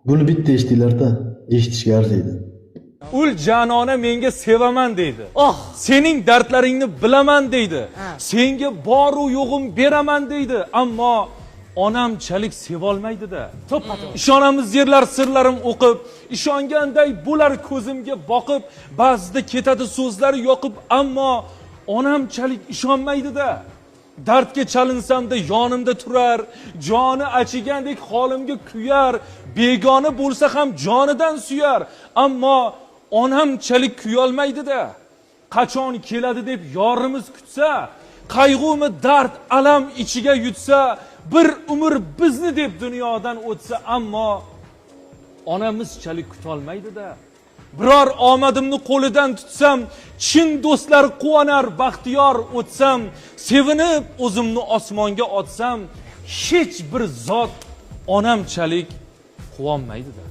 Buni bitta eshitinglar-da, eshitishga arziydi. Ul janona menga sevaman deydi. Oh. Sening dardlaringni bilaman deydi. Ha. Senga boru yo'g'im beraman deydi. Ammo onamchalik sevolmaydi-da. To'ppa-to'g'ri. Ishonamiz yerlar sirlarim o'qib, ishonganday bo'lar ko'zimga boqib, ba'zida ketadi so'zlari yoqib, ammo onamchalik ishonmaydi-da. Dardga chalinsamda yonimda turar, joni achigandek holimga kuyar, begona bo'lsa ham jonidan suyar, ammo onamchalik kuyolmaydi-da. Qachon keladi deb yorimiz kutsa, qayg'umi dard alam ichiga yutsa, bir umr bizni deb dunyodan o'tsa, ammo onamizchalik kutolmaydi-da. Biror omadimni qo'lidan tutsam, chin do'stlar quvonar, baxtiyor o'tsam, sevinib o'zimni osmonga otsam, hech bir zot onamchalik quvonmaydi-da.